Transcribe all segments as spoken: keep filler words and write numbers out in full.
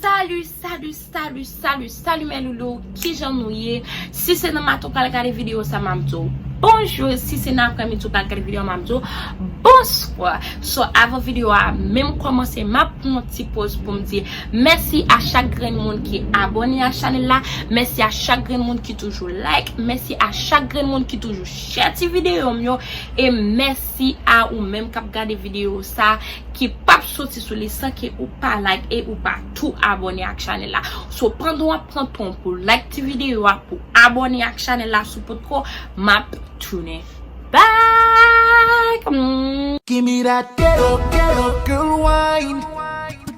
Salut, salut, salut, salut, salut mes loulous, kijan nou ye? Si se nan maten w pral gade videyo sa, m ap di w bonjou. Si se nan aprèmidi w pral gade videyo, m ap di w bonswa. So, avan videyo a menm kòmanse, m ap pran yon ti poz pou m di mèsi a chak grenn moun ki abòne a chanèl la, mèsi a chak grenn moun ki toujou like, mèsi a chak grenn moun ki toujou share ti videyo m yo, e mèsi a ou menm k ap gade videyo sa ki p ap soti sou li san ke ou pa like e ou pa tou abòne ak chanèl la. So, pandan w ap pran tan w pou like ti videyo a, pou abòne ak chanèl la, si w potko, m ap tounen back. Mm. Give me that ghetto, ghetto girl wine.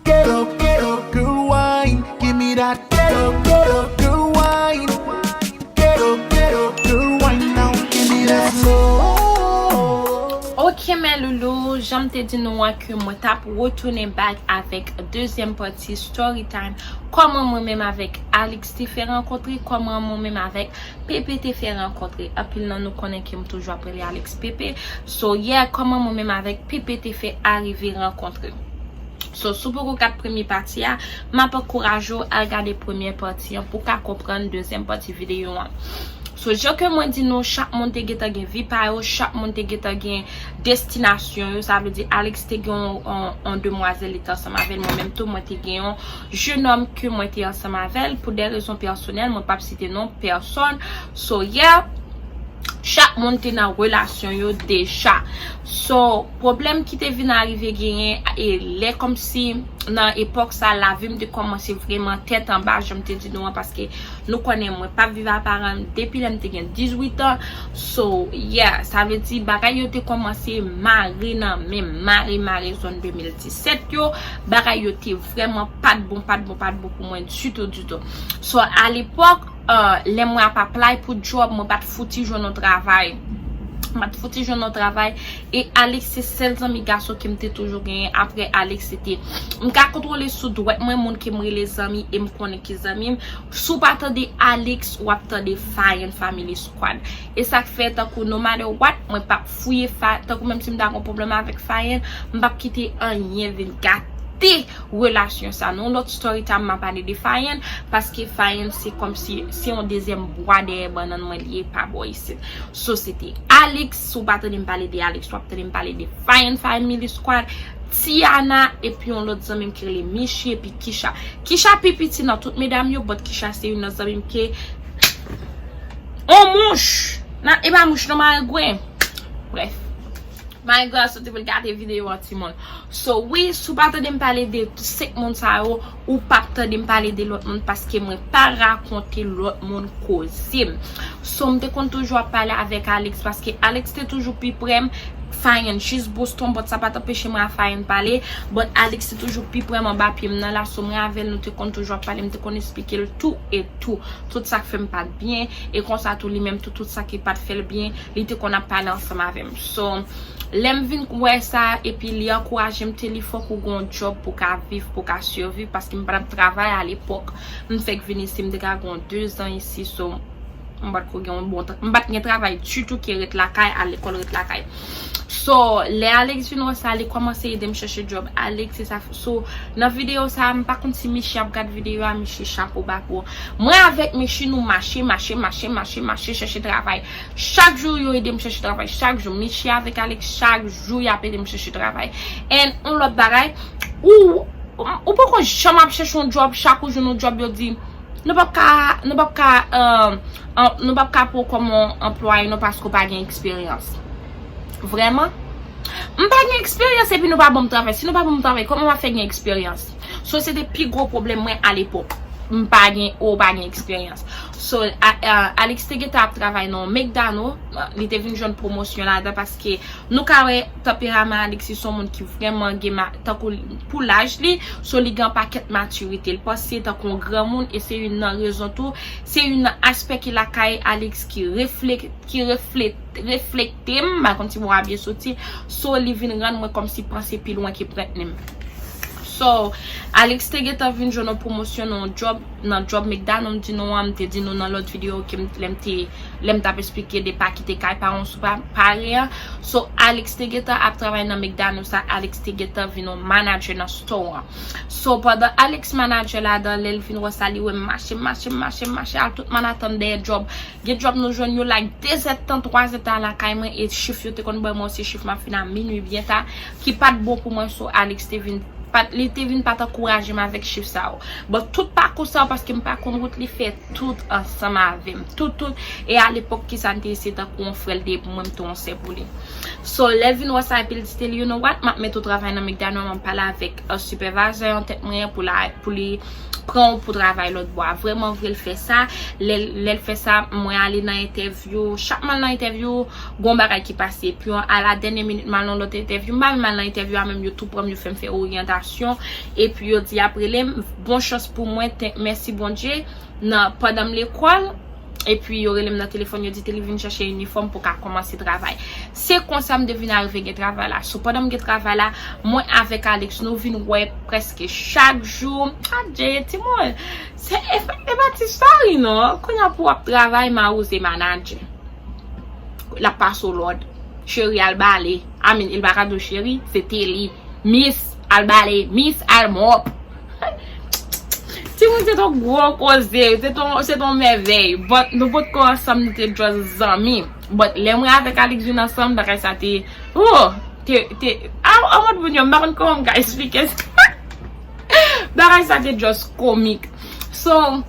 Ghetto, ghetto girl wine. Give me that ghetto, ghetto girl wine. Ghetto, ghetto girl wine now. Give me that slow. Ok, mes loulous, jan m te di nou an ke mwen t ap retounen back avèk dezyèm pati story time. Kòman mwen menm avèk Alix te fè rankontre, kòman mwen menm avèk Pepe te fè rankontre. Anpil nan nou konnen ke m toujou ap rele Alix Pepe. So, yeah, kòman mwen menm avèk Pepe te fè arive rankontre. So, si w poko gad premye pati a, m ap ankouraje w al gade premye pati an pou w ka konprann dezyèm pati videyo an. So, jan ke mwen di nou, chak moun te gentan gen vi pa yo, chak moun te gentan gen destinasyon yo. Sa vle di, Alix te gen yon, yon, yon demwazèl, li te ansanm avè l. Mwen menm tou, mwen te gen yon jenòm ke mwen te ansanm avè l. Pou de rezon pèsonèl, mwen p ap site non pèsòn. So, yeah, chak moun te nan relasyon yo deja. So, pwoblèm ki te vin arive genyen, e lè kòmsi nan epòk sa, lavi m te kòmanse vrèman tèt anba, jan m te di nou an, paske nou konnen mwen p ap viv a paran m depi lè m te gen dizuit an. So, yeah, sa vle di bagay yo te kòmanse mare nan men m, mare, mare zòn de mil disèt yo, bagay yo te vrèman pa t bon, pa t bon, pa t bon pou mwen ditou, ditou. So, alepòk, uh, lè mwen ap apply pou job, mwen pa t fouti jwenn yon travay. Mwen pa t fouti jwenn yon travay. E Alix se sèl zanmi gason ke m te toujou genyen. Apre Alix, se te, m ka kontwole sou dwèt mwen moun ke m rele zanmi e m konnen ki zanmi m. Si w pa tande Alix, w ap tande Fire and Family Squad. E sa k fè, tankou no matter what, mwen p ap fouye Fa-, tankou menm si m ta gen pwoblèm avèk Fire, m p ap kite anyen vin gate relasyon sa. Nan yon lòt story time, m a pale de Fire and, paske Fire and se kòmsi, se yon dezyèm bwa dèyè bannann mwen li ye pa bò isit. So, se te Alix, si w pa tande m pale de Alix, w ap tande m pale de Fire and Family Squad, Tiana, epi yon lòt zanmi m ki rele Michi, epi Kisha. Kisha pi piti nan tout medam yo, but Kisha se youn nan zanmi m ke on mouch. Nan, e pa mouch, non, maregwen. Brèf. Maregwen a soti pou l gate videyo an, timoun. So, wi, si w pa tande m pale de senk moun sa yo, ou p ap tande m pale de lòt moun, paske mwen pa rakonte lòt moun koze m. So, m te konn toujou ap pale avèk Alix, paske Alix te toujou pi prè m. Fire and jis Boston, but sa pa t anpeche mwen a Fire and pale. But Alix te toujou pi prè m anba pye m nan la, so mwen avè l, nou te konn toujou ap pale, m te konn esplike l tou e tou. Tout sa k fè m pa t byen, e konsa tou li menm tou, tout sa ki pa t fè l byen, li te konn ap pale ansanm avè m. So, lè m vin wè sa, epi li ankouraje m, te li fòk ou gen yon job pou ka viv, pou ka siviv, paske m pa t ap travay alepòk. M fèk vin isi, m te ka gen yon dezan isi, so, m pa t ko gen yon bon tra-, m pa t gen travay ditou ke ret lakay, al lekòl, ret lakay. So, lè Alex vin wè sa, li kòmanse ede m chèche job. Alex, se sa. So, nan videyo sa, m pa konn si Michi ap gad videyo a, Michi, chapo ba pou ou. Mwen avèk Michi, nou mache, mache, mache, mache, mache, chèche travay. Chak jou, yo ede m chèche travay. Chak jou, Michi avèk Alex, chak jou, y ap ede m chèche travay. And, yon lòt bagay, ou, ou poko janm ap chèche yon job, chak ou jwenn yon job, yo di, nou p ap ka, nou p ap ka, um, an-, nou p ap ka pran w kòm yon anplwaye non paske w pa gen eksperyans. Vrèman? M pa gen eksperyans epi nou pa ban m travay. Si nou pa ban m travay, kòman m ap fè gen eksperyans? So, se te pi gwo pwoblèm mwen alepòk. M pa gen, ou pa gen eksperyans. So, a, a, Alex te gentan ap travay nan McDonald. Li te vin jwenn pwomosyon ladan paske nou ka wè tanperaman Alex se yon moun ki vrèman gen ma-, tankou pou laj li, so li gen yon pakèt matirite. Li panse tankou yon granmoun, e se youn nan rezon tou, se youn nan aspè ki lakay Alex ki reflek-, ki refle-, reflekte m, m pa konn si mo a byen soti, so li vin rann mwen kòmsi panse pi lwen ke prèt menm. So, Alex te gentan vin jwenn yon pwomosyon nan yon djòb, nan djòb McDonald, m di nou an, m te di nou nan lòt videyo ke m, lè m te, lè m t ap eksplike de pa kite kay paran sou pa, pare an. So, Alex te gentan ap travay nan McDonald sa, Alex te gentan vin yon manager nan store an. So, pandan Alex manager ladan, lè l vin wè sa, li wè m mache, m mache, m mache, m mache, al tout Manhattan dèyè djòb. Gen djòb nou jwenn yo like de zèdtan, twa zèdtan lakay mwen, e chif yo te konn ban mwen se chif m ap fin a minui byen ta, ki pa t bon pou mwen, so Alex te vin, pa t, li te vin pa t ankouraje m avèk chif sa yo. Bon, tout pakou sa yo, paske m pa konn wout, li fè tout ansanm avè m. Tout, tout. E alepòk, ki sa m te ye, se tankou yon frè l te ye pou mwen, m te yon sè pou li. So, lè l vin wè sa, epi l di, Stelly, you know what? M ap mete w travay nan McDonald, m ap pale avèk, uh, supervisor an tèt mwen an pou la, pou li pran w pou travay lòt bò a. Vrèman vre, l fè sa. Lè, lè l fè sa, mwen ale nan entèvyou. Chak mwen al nan entèvyou, gon bagay ki pase. Epi, a la dènyè minit, m al nan lòt entèvyou. M pa menm al nan entèvyou a, menm yo tou pran m, yo fè m fè oryantasyon. Epi, yo di, ap rele m. Bon chans pou mwen, thank, mèsi Bondye. Nan, pandan m lekòl, epi yo rele m nan telefòn, yo di, Stelly, vin chèche inifòm pou w ka kòmanse travay. Se konsa m te vin arive gen travay la. So, pandan m gen travay la, mwen avèk Alex, nou vin wè prèske chak jou. Adje, timoun, se, e pa, e pa ti story, non. Kounye a pou w ap travay, mawozo manager. L ap pase w lòd. Cheri, al bale. I mean, li pa ka di w cheri, se te li. Miss, al bale. Miss, al mòp. Timoun, se t on gwo koze, se t on, se t on mèvèy. But nou potko ansanm, nou te just zanmi. But lè mwen avèk Alex vin ansanm, bagay sa te, oh, te, te, a, a mòd moun yo, m pa konn kòman m ka eksplike sa. Bagay sa te just komik. So,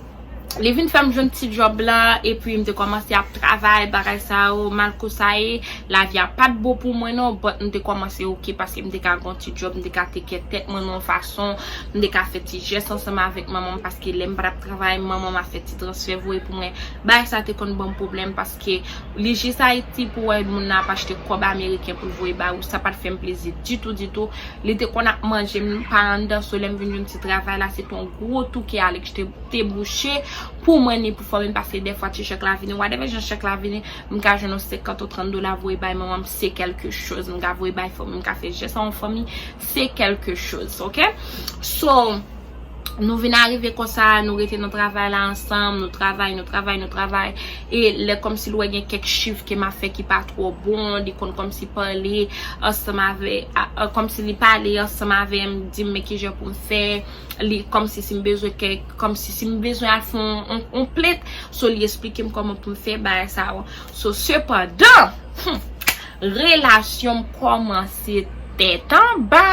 li vin fè m jwenn ti djòb la, epi m te kòmanse ap travay, bagay sa yo, mal kou sa ye, lavi a pa t bon pou mwen non, but m te kòmanse oke, paske m te ka gen yon ti djòb, m te ka take care tèt mwen nan yon fason, m te ka fè ti jès ansanm avèk manman m, paske lè m pa t ap travay, manman m ap fè ti transfè voye pou mwen. Bagay sa te konn ban m pwoblèm, paske li jis Ayiti pou wè moun nan ap achte kòb ameriken pou l voye ba ou, sa pa t fè m plezi ditou, ditou. Li te konn ap manje m pa anndan, so lè m vin jwenn ti travay la, se te yon gwo tou ke Alex te, te bouche pou mwen ni pou fanmi m, paske dèfwa ti chèk la vini, whatever jan chèk la vini, m ka jwenn yon senkant ou trant dola voye bay manman m, se kèlke choz, m ka voye bay fanmi m, m ka fè jès a yon fanmi, se kèlke choz, oke? So, nou vin arive konsa, nou rete nan travay la ansanm, nou travay, nou travay, nou travay. E lè kòmsi l wè gen kèk chif ke m ap fè ki pa twò bon, li konn kòmsi pale ansanm avè, a, a, kòmsi li pale ansanm avè m, di m men kijan pou m fè, li kòmsi si m bezwen kèk, kòmsi si m bezwen al fè on, on, on plent, so li eksplike m kòman pou m fè bagay sa yo. So, sepandan, hmm, relasyon m kòmanse tèt anba.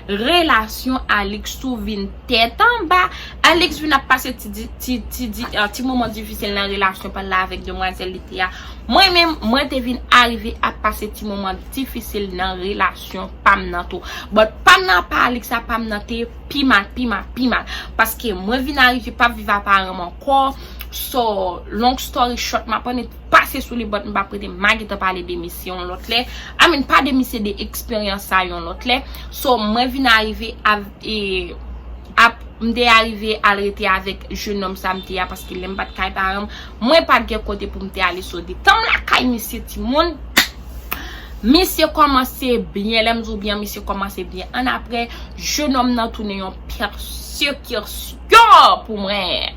Relasyon Alex tou vin tèt anba. Alex vin ap pase ti, di- ti, ti, di- ah, ti moman difisil nan relasyon pa l la avèk demwazèl li te a. Mwen menm, mwen te vin arive ap pase ti moman difisil nan relasyon pa m nan tou. But pa m nan pa Alex la, pa m nan te pi mal, pi mal, pi mal. Paske mwen vin arive p ap viv a paran m ankò. So, long story short, m ap annik pase sou li, but m p ap rete, m a gentan pale de misye yon lòt lè. I mean, pa de misye, de eksperyans sa yon lòt lè. So, mwen vin arive av- e, ap, m te arive al rete avèk jenòm sa m te a, paske lè m pa t kay paran m, mwen pa t gen kote pou m te ale. So, detan m lakay misye, timoun, misye kòmanse byen. Lè m di w byen, misye kòmanse byen. Annapre, jenòm nan tounen yon pèsekisyon pou mwen.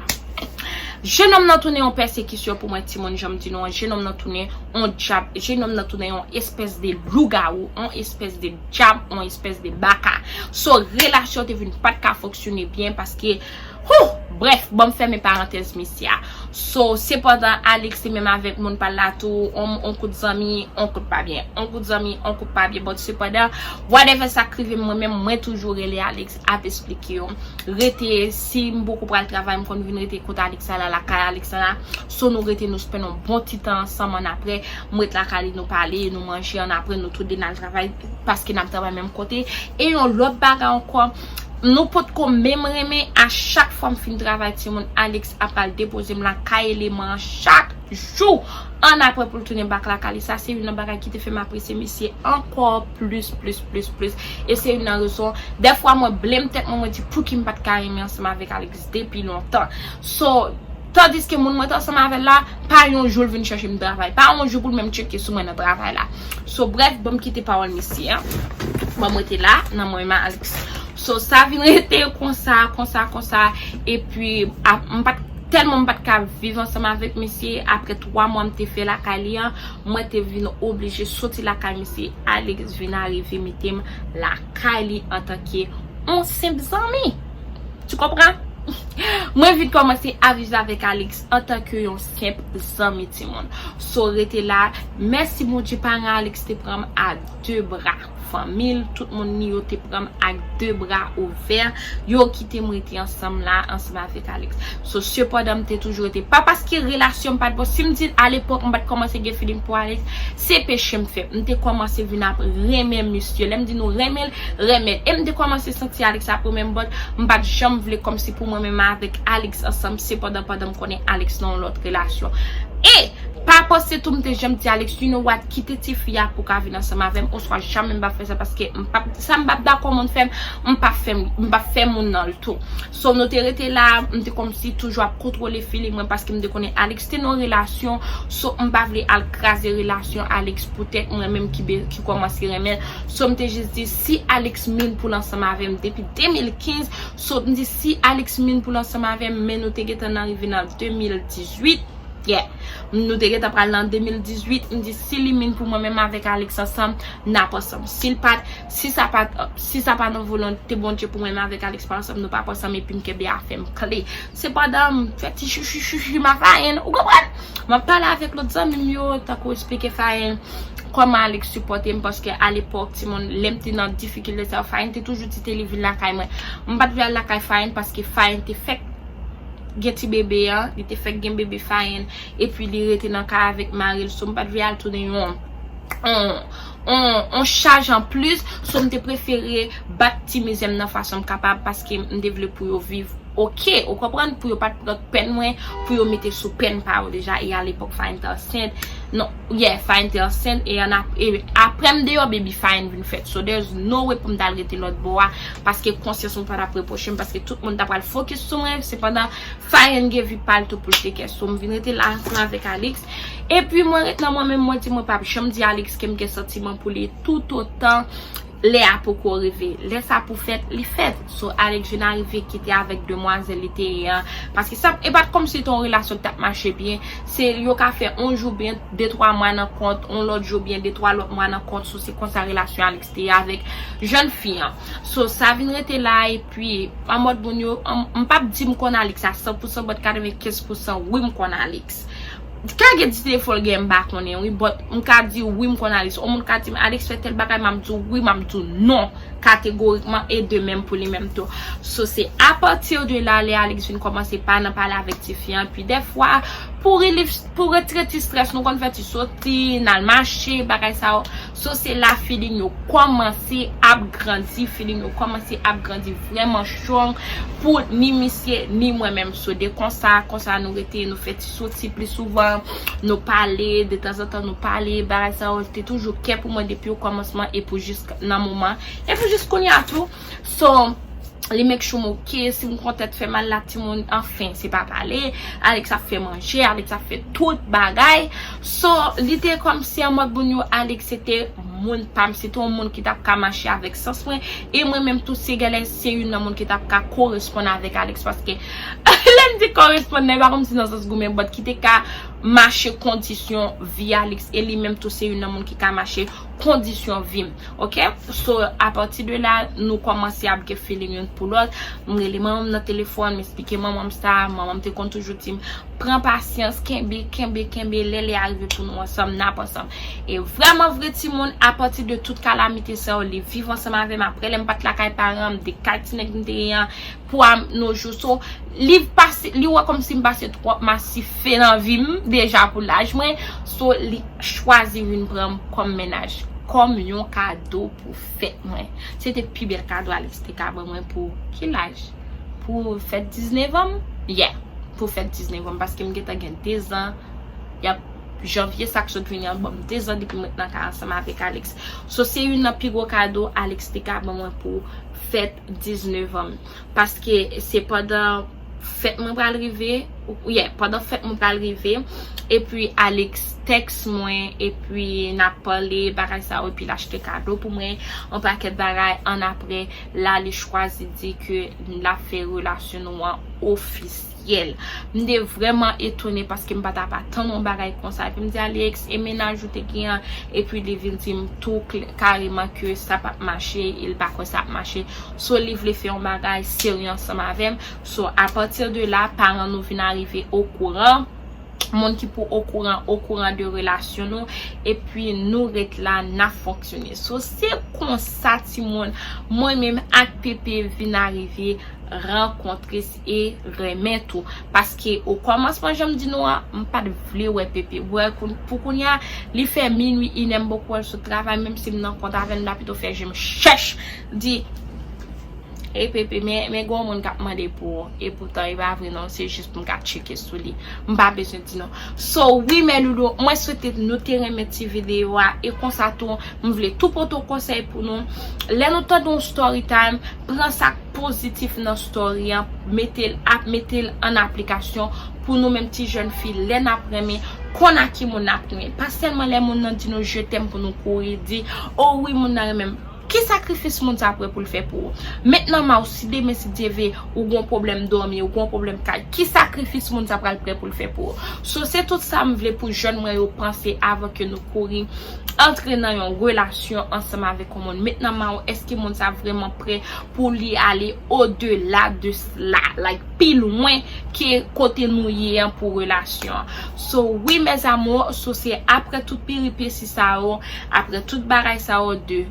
Jenòm nan tounen yon pèsekisyon pou mwen, timoun, jan m di nou an. Jenòm nan tounen yon dyab. Jenòm nan tounen yon espès de lougawou, yon espès de dyab, yon espès de baka. So, relasyon te vin pa t ka fonksyone byen paske, hou, brèf, ban m fèmen parantèz misye a. So, sepandan, Alex li menm avèk moun pa l la tou, on, on kout zanmi, on kout pa byen. On kout zanmi, on kout pa byen. But sepandan, whatever sa k rive m, mwen menm, mwen toujou rele Alex ap eksplike yo. Rete, si m poko pral travay, m konn vin rete kote Alex la, lakay Alex la. So, nou rete, nou spend yon bon ti tan ansanm, annapre, m ret lakay li, nou pale, nou manje, annapre, nou tou de n al travay, paske n ap travay menm kote. E yon lòt bagay ankò, nou potko menm renmen, a chak fwa m fin travay, timoun, Alex ap al depoze m lakay eleman an chak jou. Annapre pou l tounen back lakay li. Sa se youn nan bagay ki te fè m apresye misye ankò plis, plis, plis, plis. E se youn nan rezon, dèfwa mwen blame tèt mwen, mwen di pouki m pa t ka renmen ansanm avèk Alex depi lontan. So, tandiske moun mwen te ansanm avè l la, pa yon jou l vin chèche m travay. Pa yon jou pou l menm tcheke sou mwen nan travay la. So, brèf, ban m kite pawòl misye an. Ban m rete la, nan mwen menm Alex. So, sa vin rete konsa, konsa, konsa. Epi, a, m pa t, tèlman m pa t ka viv ansanm avèk misye, apre twa mwa m te fè lakay li an, mwen te vin oblije soti lakay misye. Alex vin arive mete m lakay li antanke yon senp zanmi. Tu konpran? Mwen vin kòmanse a viv avèk Alex antanke yon senp zanmi, timoun. So, rete la. Mèsi Bondye, paran Alex te pran m a de bra. Fanmi l, tout moun li yo te pran m ak de bra ouvè. Yo kite m rete ansanm la, ansanm avèk Alex. So, sepandan, m te toujou rete. Pa paske relasyon m pa t bon. Si m di alepòk, m pa t kòmanse gen feeling pou Alex, se peche m fè. M te kòmanse vin ap renmen misye. Lè m di nou renmen l, renmen l. E m te kòmanse santi Alex ap renmen m, but m pa t janm vle kòmsi pou mwen menm avèk Alex ansanm, sepandan, pandan m konnen Alex nan yon lòt relasyon. E pa panse tou m te janm di Alex, you know what, kite tifi a pou ka vin ansanm avè m, oswa jamè m pa fè sa, paske m pa, sa m pa dakò moun fè m, m pa fè m, m pa fè moun nan l tou. So, nou te rete la, m te kòmsi toujou ap kontwole feeling mwen, paske m te konnen Alex te nan relasyon, so, m pa vle al kraze relasyon Alex poutèt mwen menm ki be-, ki kòmanse renmen l. So, m te jis di, si Alex min pou l ansanm avè m depi de mil kenz, so, m di, si Alex min pou l ansanm avè m, men nou te gentan nan rive nan de mil dizuit, yeah. Nou te gentan pral nan de mil dizuit, m di, si li min pou mwen menm avèk Alex ansanm, n ap ansanm. Si l pa t, si sa pa t, si sa pa nan volonte Bondye pou mwen menm avèk Alex pa ansanm, nou p ap ansanm, epi m kenbe afè m kle. Sepandan, m fè ti chouchouchouchou ma Fayen, ou konprann? M ap pale avèk lòt zanmi m yo, tankou eksplike Fayen kòman Alex sipòte m, paske alepòk, timoun, lè m te nan difikilte sa yo, Fayen te toujou di te li vin lakay mwen. M pa t vle al lakay Fayen paske Fayen te fèk gen ti bebe an, li te fèk gen bebe Fayen, epi li rete nan kay avèk mari l, so m pa t vle al tounen yon, yon, yon, yon chaj anplis, so m te prefere bat ti mizè m nan fason m kapab, paske m te vle pou yo viv oke, ou konprann, pou yo pa t pran pèn mwen, pou yo mete sou pèn pa yo deja, e alepòk Fayen te ansent, non, yeah, Fayen te ansent, e an ap-, e apre m deyò, baby Fayen vin fèt, so there's no way pou m t al rete lòt bò a, paske konsyans mwen pa t ap repwoche m, paske tout moun ta pral fokis sou mwen, sepandan Fayen gen vi pa l tou pou l te kè, so m vin rete la ansanm avèk Alex, epi mwen ret nan mwen menm, mwen di mwen p ap janm di Alex ke m gen santiman pou li toutotan lè a poko rive. Lè sa pou fèt, li fèt. So, Alex vin arive kite avèk demwazèl li te ye an. Paske sa, e pa t kòmsi te yon relasyon ki t ap mache byen. Se, yo ka fè yon jou byen, de twa mwa nan kont, yon lòt jou byen, de twa lòt mwa nan kont. So, se konsa relasyon Alex te ye avèk jèn fi an. So, sa vin rete la, epi, an mòd moun yo, an, m p ap di m konn Alex a san pousan, but katrevenkenz pousan, wi, m konn Alex. Ka gen ti defo l gen, m pa konnen, wi, but m ka di wi, m konn Alex. Yon moun ka di m, Alex fè tèl bagay, m ap di w wi, m ap di w non, kategorikman, e de menm pou li menm tou. So, se apati de la, lè Alex vin kòmanse pa nan pale avèk tifi an, pi dèfwa, pou relieve, pou retire ti strès, nou konn fè ti soti, n al mache, bagay sa yo. So, se la feeling yo kòmanse ap grandi, feeling yo kòmanse ap grandi vrèman strong pou ni misye, ni mwen menm. So, de konsa, konsa nou rete, nou fè ti soti pli souvan, nou pale, de tanzantan nou pale, bagay sa yo te toujou kè pou mwen depi o kòmansman e pou jis nan moman, e pou jis kounye a tou. So, li make sure m oke, si m gon tèt fè mal la, timoun, anfen, se pa pale. Alex ap fè manje, Alex ap fè tout bagay. So, li te kòmsi an mòd moun yo, Alex se te moun pa m, se te yon moun ki t ap ka mache avèk sans mwen. E mwen menm tou, se genlè, se youn nan moun ki t ap ka koresponn avèk Alex, paske lè m di koresponn nan, e pa kòmsi nan sans goumen, but ki te ka mache kondisyon vi Alex. E li menm tou, se youn nan moun ki ka mache kondisyon vi m. Oke? So, apati de la, nou kòmanse ap gen feeling youn pou lòt. M rele manman m nan telefòn, m eksplike manman m sa. Manman m te konn toujou di m, pran pasyans, kenbe, kenbe, kenbe. Lè lè a rive pou nou ansanm, n ap ansanm. E vrèman vre, timoun, apati de tout kalamite sa yo, li viv ansanm avè m. Apre lè m pa t lakay paran m, de kay ti nèg m te ye an, pou a no jou. So, li pase, li wè kòmsi m pase twòp masife nan vi m deja pou laj mwen. So, li chwazi vin pran m kòm mennaj, kòm yon kado pou fèt mwen. Se te pi bèl kado Alex te ka ban mwen pou ki laj? Pou fèt diznèf an m? Yeah, pou fèt diznèf an m, paske m gentan gen de zan. Y ap janvye sa k sot vini an ban m de zan depi m ret nan kay ansanm avèk Alex. So, se youn nan pi gwo kado Alex te ka ban mwen pou fèt diznèf an m. Paske se pandan fèt mwen pral rive, yeah, pandan fèt mwen pral rive, Epi Alex tèks mwen, epi n ap pale bagay sa yo, epi l achte kado pou mwen, yon pakèt bagay. Annapre la, li chwazi di ke l ap fè relasyon nou an ofisyèl. M te vrèman etone paske m pa t ap atann yon bagay konsa. Epi m di, Alex, e mennaj ou te gen an? Epi li vin di m tou kareman ke sa p ap mache, e l pa kwè sa ap mache. So, li vle fè yon bagay serye ansanm avè m. So, apati de la, paran nou vin arive okouran. Moun ki pou okouran, okouran de relasyon nou, epi nou ret la, n ap fonksyone. So, se konsa, timoun, mwen menm ak Pepe vin arive rankontre e renmen tou. Paske o kòmansman, jan m di nou an, m pa t vle wè Pepe. Wè, pou kounye a, li fè minui, inè, m poko wè l sot travay, menm si m nan kont avè l, m ta pito fè je m chèch, di, e Pepe, men, men gwo moun k ap mande pou ou. Epoutan, e pa vre non, se jis pou m ka tcheke sou li. M pa bezwen di non. So, wi, men loulou, mwen swete nou te renmen ti videyo a. E konsa tou, m vle tou pote yon konsèy pou nou. Lè nou tande yon story time, pran sa k pozitif nan story an, mete l ap, mete l an aplikasyon pou nou menm ti jèn fi, lè n ap renmen, konn a ki moun n ap renmen. Pa sèlman lè moun nan di nou je t'aime pou nou kouri di, o wi, moun nan renmen m. Ki sakrifis moun sa prè pou l fè pou ou? Mentnan ma w, si demen, si Dye vle, ou gon pwoblèm dòmi, ou gon pwoblèm kay, ki sakrifis moun sa pral prè pou l fè pou ou? So, se tout sa m vle pou jèn mwen yo panse avan ke nou kouri antre nan yon relasyon ansanm avèk yon moun. Mentnan ma w, èske moun sa vrèman prè pou li ale odela de sla, like, pi lwen ke kote nou ye an pou relasyon an? So, wi, mes amours, so se apre tout piripesi sa yo, apre tout bagay sa yo, de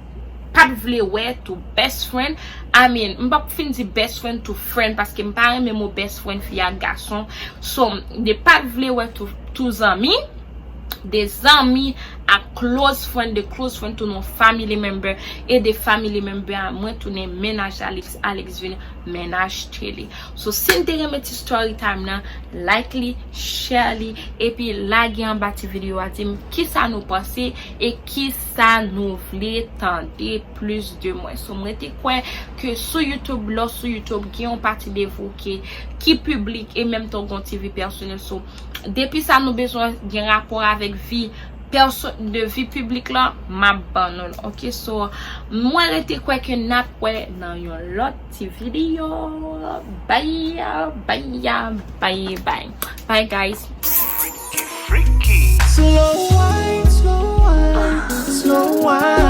pa t vle wè tou best friend. I mean, m p ap fin di best friend tou friend, paske m pa renmen mo best friend fi ak gason. So, de pa t vle wè tou, tou zanmi, de zanmi ak close friend, de close friend tou non family member, e de family member a mwen tounen mennaj Alex, Alex vin mennaj Thelly. So, si n te renmen ti story time nan, like li, share li, epi lage anba ti videyo a, di m kisa nou panse e kisa nou vle tande plis de mwen. So, mwen te kwè ke sou YouTube, lò sou YouTube, gen yon pati de vou ki, ki piblik e menm tan w gon ti vi pèsonèl. So, depi sa nou bezwen gen rapò avèk vi pèso-, de vi piblik la, m ap ban nou l. Ok, so, mwen rete kwè ke n ap wè nan yon lòt ti videyo. Bye, bye, bye, bye. Bye, guys. Slow wine, slow wine, slow wine.